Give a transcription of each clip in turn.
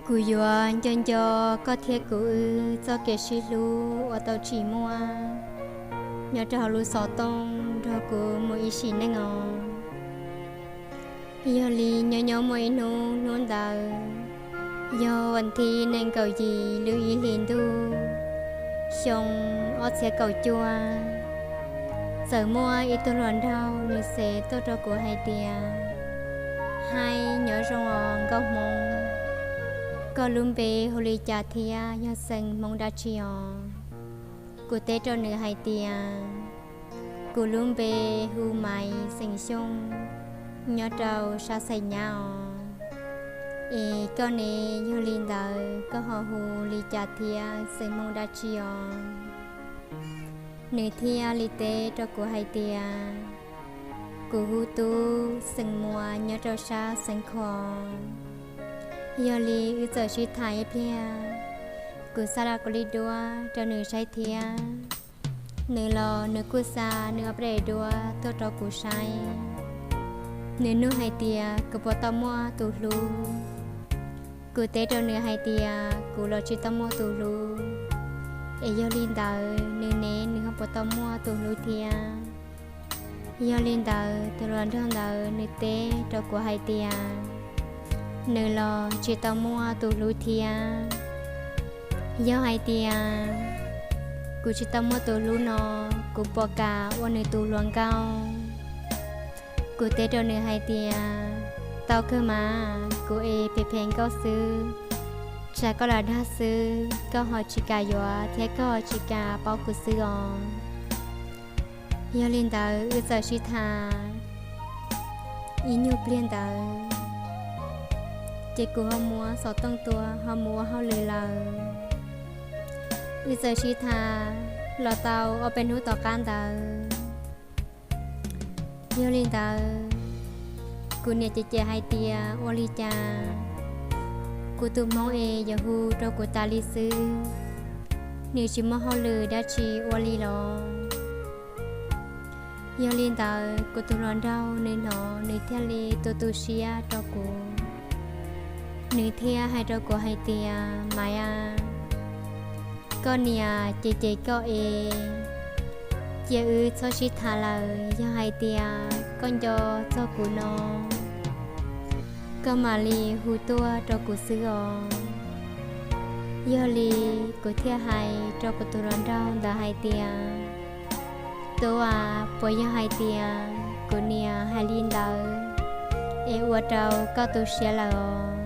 Kuv yuav nco nco koj thiab kuv wb txoj kev sib hlub uas tau tsim muaj nyob rau hauv lub xov tooj nrog kuv mus ib sim neej os. Yog li nyob nyob muaj ib hnub, hnub ntawd yog vas thib nees nkaum yim lub ib hlis ntuj, xyoo ob txhiab kaum cuaj, txawm muaj ib tug hluas nraug nws xev tuaj rau kuv hais tias, Haib, nyob zoo os nkauj hmoob, koj lub npe hu li cas thiab yog xeem hmoob dab tsi os? Kuv teb rau nws hais tias, Kuv lub npe hu Maiv, xeem Xyooj, nyob rau sab Xais Nyab os. Es koj ne, yog li ntawd koj ho hu li cas thiab xeem hmoob dab tsi os? Nws thiaj li teb rau kuv hais tias, Kuv hu Tub, xeem Muas, nyob rau sab Xeev Khuam. Yog li wb txawm sib tham ib pliag, kuv xa rau kuv li duab rau nws saib thiab. Nws los nws kuj xa nws ob peb daim duab tuaj rau kuv saib. Nws nug hais tias kuv puas tau muaj tus hlub. Kuv teb rau nws hais tias kuv los tsis tau muaj tus hlub, es yog li ntawd nws ne, nws ho puas tau muaj tus hlub thiab? Yog li ntawd tus hluas nraug ntawd nws teb rau kuv hais tias, nws los tsis tau muaj tus hlub thiab. Yog hais tias kuv tsis tau muaj tus hlub no, kuv puas kam ua nws tus hluas nkauj? Kuv teb rau nws hais tias, tau kawg mas, kuv es phem phem nkauj xwb, tsam koj lam dag xwb, koj ho tsis kam yuav thiab koj ho tsis kam paub kuv xwb os. Yog li ntawd wb txawm sib tham ib nyuag pliag ntawd, ces kuv ho muab xov tooj tua ho mus ua hauj lwm lawm. Wb txawm sib tham los tau ob peb hnub tom qab ntawd. Yog li ntawd, kuv niam cem cem hais tias ua li cas kuv tus hmoob es yuav hu rau kuv tas li xwb, nws tsis muaj hauj lwm dab tsi ua li los? Yog li ntawd kuv tus hluas nraug nws hnov nws thiaj li tu tu siab rau kuv. Nws thiaj hais rau kuv hais tias, Maiv a, koj niam cem cem koj es, cia wb txhob sib tham lawm, yog hais tias koj nco txog kuv no, koj mam li hu tuaj rau kuv xwb os. Yog li kuv thiaj hais rau kuv tus hluas nraug ntawd hais tias, Tub a, puas yog hais tias kuv niam hais li ntawd es ua rau koj tu siab lawm os?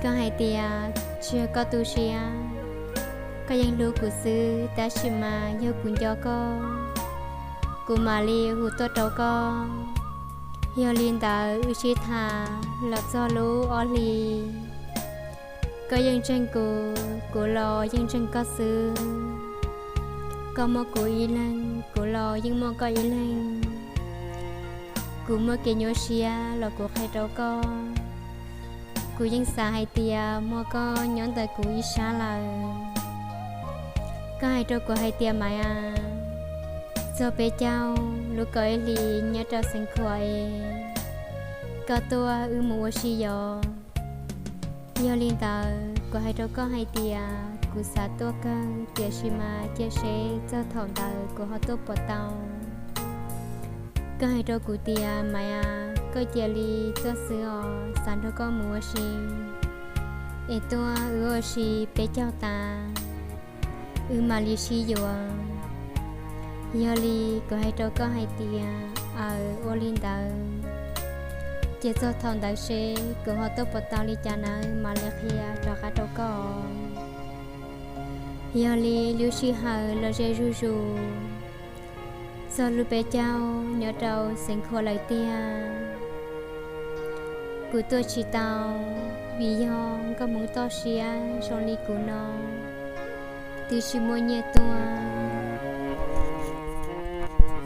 Koj hais tias tsis yog koj tu siab, koj yeej hlub kuv xwb, tab sis mas yog kuv nco koj, kuv mam li hu tuaj rau koj. Yog li ntawd wb sib tham los txog lub ob hlis, koj yeej ntseeg kuv, kuv los yeej ntseeg koj xwb. Koj muaj kuv ib leeg, kuv los yeej muaj koj ib leeg. Kuv muaj kev nyuaj siab los kuv qhia rau koj. Kuv yeej xav hais tias muaj koj nyob ntawm kuv ib sab lawm. Koj hais rau kuv hais tias, Maiv a, txog peb caug lub kaum ib hlis nyob rau Xeev Khuam es, koj tuaj wb mus ua si yos. Yog li ntawd kuv hais rau koj hais tias kuv xav tuaj kawg, tiam sis mas cia seb txog thaum ntawd kuv ho tuaj puas tau. Koj hais rau kuv tias, Maiv a, koj cia li tuaj xwb os, xav nrog koj mus ua si, es tuaj wb ua si peb caug tas, wb mam li sib yuav. Yog li kuv hais rau koj hais tias, Aws, ua li ntawd. Ces txog thaum ntawd seb kuv ho tuaj puas tau li cas nawb, mam li qhia rov qab rau koj. Yog li lub sij hawm los ze zuj zus, txog lub peb caug nyob rau Xeev Khuam lawm tiag. Kuv tuaj tsis tau, vim yog nkauj hmoob toj siab zoo li kuv no twb tsis muaj nyiaj tuaj.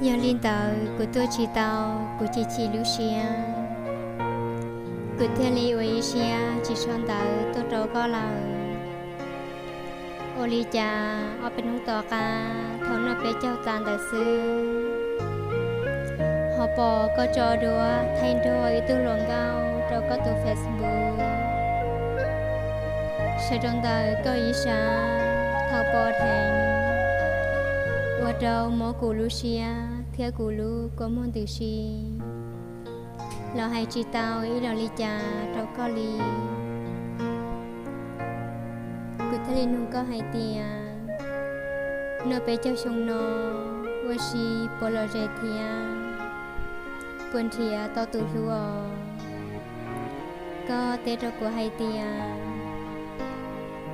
Yog li ntawd kuv tuaj tsis tau, kuv chim chim lub siab, kuv thiaj li ua ib siab tsis sau ntawv tuaj rau koj lawm. Ua li cas ob peb hnub tom qab thaum noj peb caug tas ntawd xwb, ho pom koj tso duab thaij nrog ib tug hluas nkauj rau koj tus Facebook. Sawv rau ntawm koj ib sab, thaum pom dheev, ua rau mob kuv lub siab thiab kuv lub kua muag ntws si, los hais tsis tau ib los li cas rau koj li. Kuv thiaj li nug koj hais tias, noj peb caug xyoo no, ua si puas lom zem thiab puas nrhiav tau tus hlub os? Koj teb rau kuv hais tias,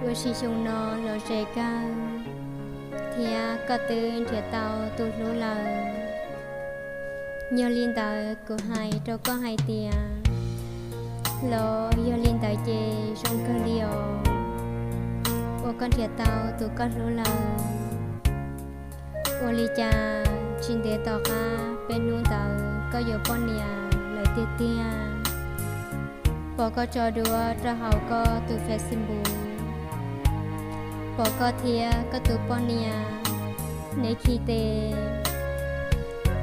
ua si xyoo no lom zem kawg thiab koj twb nrhiav tau tus hlub lawm. Yog li ntawd kuv hais rau koj hais tias, los yog li ntawd ces zoo kawg li os, uas koj nrhiav tau tus koj hlub lawm. Ua li cas tsis ntev tom qab peb hnub ntawd koj yuav poj niam lawm tiag tiag? Pom koj tso duab rau hauv koj tus Facebook, pom koj thiab koj tus poj niam neb khi tes,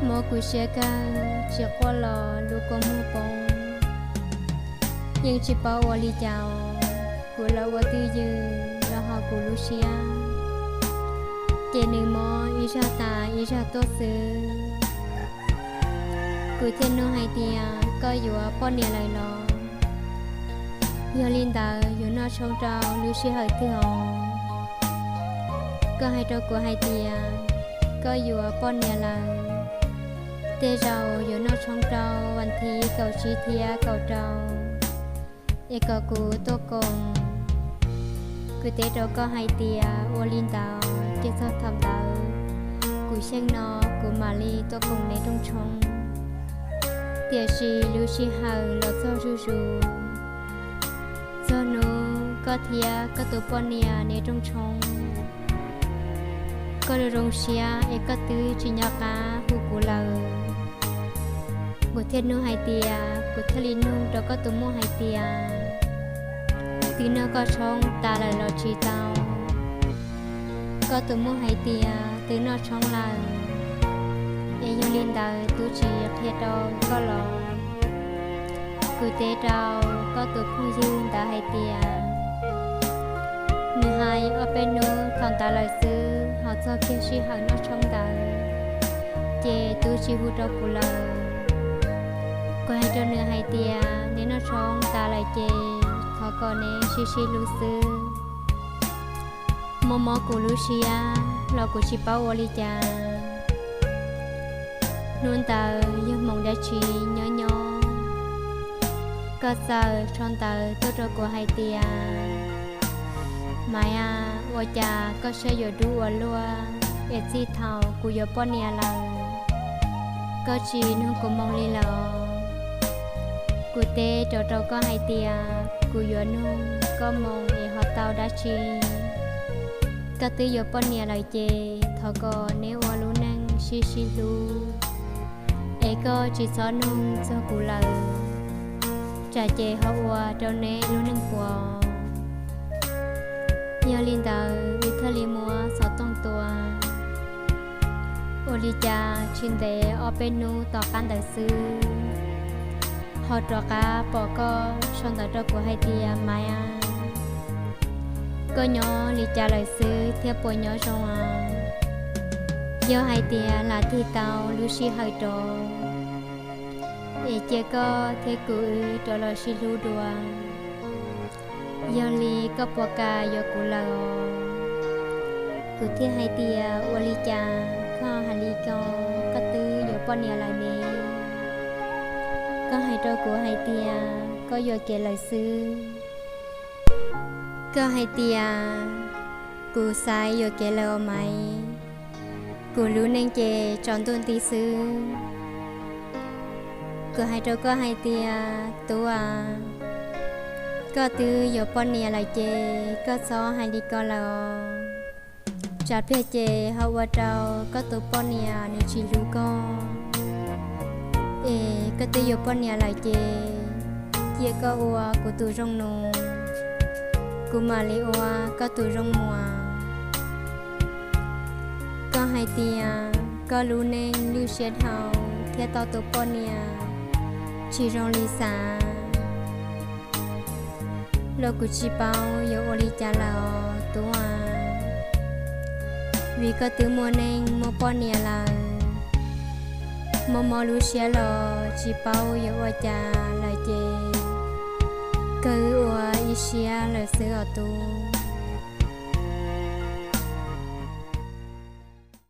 mob kuv siab kawg tsis quaj los lub kua muag poob. Yeej tsis paub ua li cas, kuv los ua twj ywm los ho kuv lub siab ces nws mob ib zag tas ib zag tuaj xwb. Kuv thiaj nug hais tias, koj yuav poj niam lawm los? Yog li ntawd yuav noj tshoob rau lub sij hawm twg os? Koj hais rau kuv hais tias, koj yuav poj niam lawm, tej zaum yuav noj tshoob rau vas thiv kaum tsib thiab kaum rau, es kom kuv tuaj koom. Kuv teb rau koj hais tias, ua li ntawd ces txog thaum ntawd kuv xyeej no kuv mam li tuaj koom neb rooj tshoob. Tiam sis lub sij hawm los txog zuj zus, txog hnub koj thiab koj tus poj niam neb rooj tshoob, koj zoo zoo siab es koj twb tsis nco qab hu kuv lawm. Kuv thiaj nug hais tias, kuv thiaj li nug rau koj tus muam hais tias, twb noj koj tshoob tas lawm los tsis tau? Koj tus muam hais tias twb noj tshoob lawm, es yog li ntawd twb tsis qhia rau koj los? Kuv teb rau koj tus phooj ywg ntawd hais tias, nws hais ob peb hnub thaum ntawd lawm xwb, ho txog kiag sij hawm noj tshoob ntawd ces twb tsis hu rau kuv lawm. Kuv hais rau nws hais tias, neb noj tshoob tas lawm ces thov kom neb sib sib hlub xwb. Mob mob kuv lub siab los kuv tsis paub ua li cas. Hnub ntawd yog hmoov dab tsi nyob nyob, koj txawm sau ntawv tuaj rau kuv hais tias, Maiv, ua cas koj siab yuav dub ua luaj es txij thaum kuv yuav poj niam lawm, koj tsis nug kuv moo li lawm? Kuv teb rov rau koj hais tias, kuv yuav nug koj moo es ho tau dab tsi? Koj twb yuav poj niam lawm ces thov kom neb ua lub neej sib sib hlub, es koj tsis txhob nug txog kuv lawm, tsam ces ho ua rau neb lub neej puas. Yog li ntawd wb thiaj li muab xov tooj tua. Ua li cas tsis ntev ob peb hnub tom qab ntawd xwb, ho rov qab pom koj sau ntawv rau kuv hais tias, Maiv, koj nyob li cas lawm xwb thiab puas nyob zoo os? Yog hais tias lam tig tau lub sij hawm rov, es cia koj thiab kuv wb rov los sib hlub dua. Yog li koj puas kam yuav kuv lawm os? Kuv thiaj hais tias, ua li cas koj hais li ko, koj twb yuav poj niam lawm ne? Koj hais rau kuv hais tias koj yuam kev lawm xwb. Koj hais tias kuv xaiv yuam kev lawm os Maiv, kuv lub neej ces tsaus ntuj nti xwb. Kuv hais rau koj hais tias, Tub a, koj twb yuav poj niam lawm ces koj txhob hais li ko lawm os. Tsam pliag ces ho ua rau koj tus poj niam nws tsis hlub koj. Es koj twb yuav poj niam lawm ces cia koj ua kuv tus zoo nus, kuv mam li ua koj tus zoo muam. Koj hais tias koj lub neej lwj siab dhau thiab tau tus poj niam tsis zoo li xav. Los kuv tsis paub yuav ua li cas lawm os tub a, vim koj twb muaj neej muaj poj niam lawm. Mob mob lub siab los tsis paub yuav ua cas lawm ces kawg ua ib siab lawm xwb os tub.